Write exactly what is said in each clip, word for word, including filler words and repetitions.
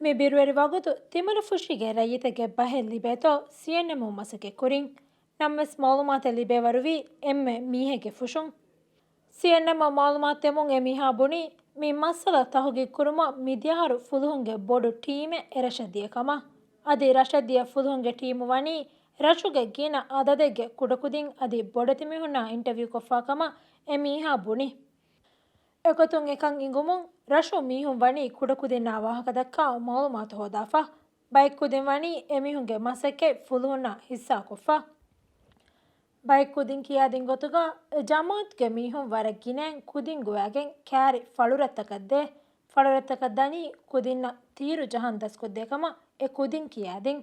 މި ބިރުވެރި ވަގުތު ތިމަރުފުށީގެ ރައްޔިތެއްގެ ބަހެއް ލިބޭތޯ ސީއެންއެމުން މަސައްކަތް ކުރިން. ނަމަވެސް މައުލޫމާތެއް ލިބޭވަރުވީ އެންމެ މީހެއްގެ ފުށުން. ސީއެންއެމަށް މައުލޫމާތު ދެމުން އެ މީހާ ބުނީ، މި މައްސަލަ ތަހުގީގު ކުރުމަށް މިދިޔަ އަހަރު ފުލުހުންގެ ބޮޑު ޓީމެއް އެރަށަށް ދިޔަ ކަމަށް. އަދި ރަށަށް ދިޔަ ފުލުހުންގެ ޓީމު ވަނީ ރަށުގެ ގިނަ އަދަދެއްގެ ކުޑަކުދިން އަދި ބޮޑެތި މީހުންނާ އިންޓަވިއު ކޮށްފާ ކަމަށް އެ މީހާ ބުނި. އެގޮތުން އެކަން އިނގުމުން ރަށު މީހުން ވަނީ ކުޑަކުދިންނާ ވާހަކަދައްކާ މައުލޫމާތު ހޯދާފަ. ބައެއް ކުދިން ވަނީ އެމީހުންގެ މަސައްކަތް ފުލުހުންނާ ހިއްސާކޮށްފަ. ބައެއް ކުދިން ކިޔާދިން ގޮތުގަ އެ ޖަމާއަތުގެ މީހުން ވަރަށް ގިނައިން ކުދިން ގޮވައިގެން ކާރި ފަޅުރަށްތަކަށް ދޭ. ފަޅުރަށްތަކަށް ދަނީ ކުދިންނަށް ތީރު ޖަހަން ދަސްކޮށްދޭ ކަމަށް އެ ކުދިން ކިޔާދިން.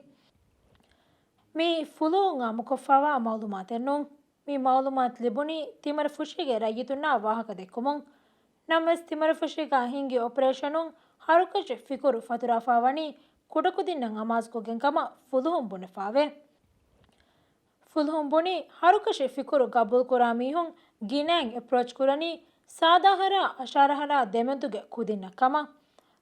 މިއީ ފުލުހުން އާއްމުކޮށްފައިވާ މައުލޫމާތެއް ނޫން. މި މައުލޫމާތު ލިބުނީ ތިމަރުފުށީގެ ރައްޔިތުންނާ ވާހަކަ ދެއްކުމުން. ނަމަވެސް ތިމަރުފުށީގަ ހިންގި އޮޕަރޭޝަނުން ހަރުކަށި ފިކުރު ފަތުރާފައިވަނީ ކުޑަކުދިންނަށް އަމާޒުކޮށްގެން ކަމަށް ފުލުހުން ބުނެފައިވޭ. ފުލުހުން ބުނީ ހަރުކަށި ފިކުރު ގަބޫލުކުރާ މީހުން ގިނައިން އެޕްރޯޗް ކުރަނީ ސާދަ އަހަރާ އަށާރަ އަހަރާ ދެމެދުގެ ކުދިންނަށް ކަމަށް.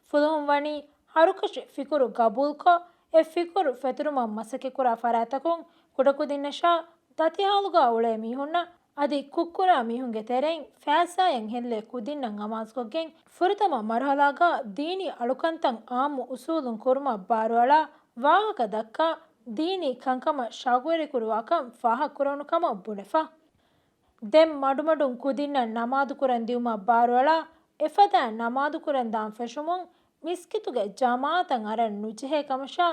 ފުލުހުން ވަނީ ހަރުކަށި ފިކުރު ގަބޫލުކޮށް، އެ ފިކުރު ފެތުރުމަށް މަސައްކަތްކުރާ ފަރާތްތަކުން ކުޑަކުދިންނަށާ ދަތިހާލުގަ އުޅޭ މީހުންނަށް އަދި ކުށްކުރާ މީހުންގެ ތެރެއިން ފައިސާއެއް ހެއްލޭ ކުދިންނަށް އަމާޒުކޮށްގެން، ފުރަތަމަ މަރުހަލާގަ ދީނީ އަޅުކަންތައް އާއްމު އުސޫލުން ކުރުމަށް ބާރުއަޅާ ވާހަކަ ދައްކާ، ދީނީ ކަންކަމަށް ޝައުގުވެރިކުރުވާކަން ފާހަގަކުރެވުނު ކަމަށް ބުނެފަ. ދެން މަޑުމަޑުން ކުދިންނަށް ނަމާދުކުރަން ދިއުމަށް ބާރުއަޅާ، އެފަދައިން ނަމާދުކުރަން ދާން ފެށުމުން މިސްކިތުގެ ޖަމާއަތަށް އަރަން ނުޖެހޭ ކަމަށާ،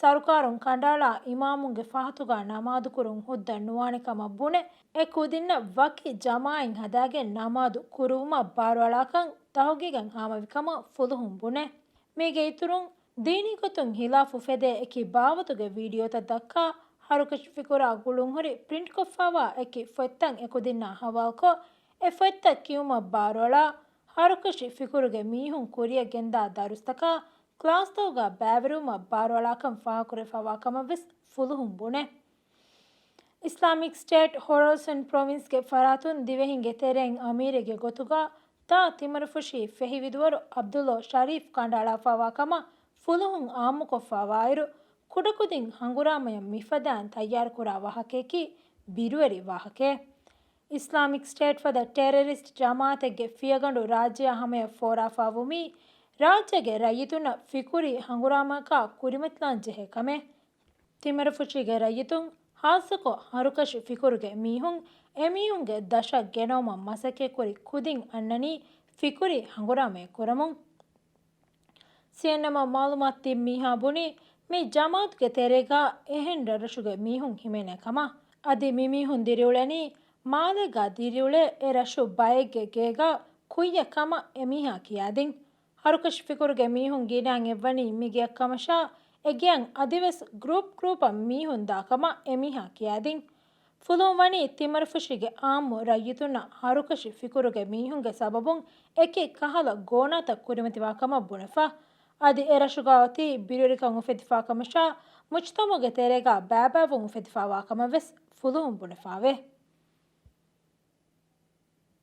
ސަރުކާރުން ކަނޑައަޅާ އިމާމުންގެ ފަހަތުގަ ނަމާދުކުރުން ހުއްދަ ނުވާނެ ކަމަށް ބުނެ، އެ ކުދިންނަށް ވަކި ޖަމާއަތް ހަދާގެން ނަމާދު ކުރުވުމަށް ބާރުއަޅާކަން ތަހުގީގަށް ހާމަވި ކަމަށް ފުލުހުން ބުނެ. މީގެ އިތުރުން، ދީނީ ގޮތުން ހިލާފު ފެދޭ އެކި ބާވަތުގެ ވީޑިއޯތައް ދައްކާ، ހަރުކަށި ފިކުރާ ގުޅުންހުރި ޕްރިންޓްކޮށްފައިވާ އެކި ފޮތްތައް އެކުދިންނާ ހަވާލުކޮށް، އެ ފޮތްތައް ކިޔުމަށް ބާރުއަޅާ، ހަރުކަށި ފިކުރުގެ މީހުން ކުރިއަށް ގެންދާ ދަރުސްތަކާ ކްލާސްތަކުގަ ބައިވެރިވުމަށް ބާރުއަޅާކަން ފާހަގަކުރެވިފައިވާ ކަމަށްވެސް ފުލުހުން ބުނެ. އިސްލާމިކް ސްޓޭޓް ހޮރަޒަން ޕްރޮވިންސްގެ ފަރާތުން ދިވެހިންގެ ތެރެއިން އަމީރެއްގެ ގޮތުގަ ތާ ތިމަރުފުށީ ފެހިވިދުވަރު ޢަބްދުﷲ ޝަރީފް ކަނޑައަޅާފައިވާ ކަމަށް ފުލުހުން އާއްމުކޮށްފައިވާއިރު، ކުޑަކުދިން ހަނގުރާމަޔަށް މިފަދައިން ތައްޔާރުކުރާ ވާހަކައަކީ ބިރުވެރި ވާހަކައެއް. އިސްލާމިކް ސްޓޭޓް ފަދަ ޓެރަރިސްޓް ޖަމާއަތެއްގެ ފިޔަގަނޑު ރާއްޖެއާ ހަމަޔަށް ފޯރާފައިވުމީ، ރާއްޖޭގެ ރައްޔިތުންނަށް ފިކުރީ ހަނގުރާމަޔަކާ ކުރިމަތިލާން ޖެހޭ ކަމެއް. ތިމަރުފުށީގެ ރައްޔިތުން، ހާއްސަކޮށް ހަރުކަށި ފިކުރުގެ މީހުން، އެމީހުންގެ ދަށަށް ގެނައުމަށް މަސައްކަތްކުރި ކުދިން އަންނަނީ ފިކުރީ ހަނގުރާމަޔަށް ކުރަމުން. ސީއެންއެމަށް މައުލޫމާތު ދިން މީހާ ބުނީ، މި ޖަމާއަތުގެ ތެރޭގަ އެހެން ރަށްރަށުގެ މީހުން ހިމެނޭ ކަމަށް. އަދި މި މީހުން ދިރިއުޅެނީ މާލޭގަ ދިރިއުޅޭ އެ ރަށު ބައެއްގެ ގޭގަ ކުއްޔަށް ކަމަށް އެމީހާ ކިޔާދިން. ހަރުކަށި ފިކުރުގެ މީހުން ގިނައިން އެއްވަނީ މި ގެއަށް ކަމަށާ، އެ ގެއަށް އަދިވެސް ގްރޫޕް ގްރޫޕަށް މީހުން ދާ ކަމަށް އެމީހާ ކިޔާދިން. ފުލުހުން ވަނީ ތިމަރުފުށީގެ އާއްމު ރައްޔިތުންނަށް ހަރުކަށި ފިކުރުގެ މީހުންގެ ސަބަބުން އެކި ކަހަލަ ގޯނާތައް ކުރިމަތިވާ ކަމަށް ބުނެފަ. އަދި އެ ރަށުގަ އޮތީ ބިރުވެރިކަން އުފެދިފާ ކަމަށާ، މުޖްތަމަޢުގެ ތެރޭގަ ބައިބައިވުން އުފެދިފައިވާ ކަމަށް ވެސް ފުލުހުން ބުނެފައިވޭ.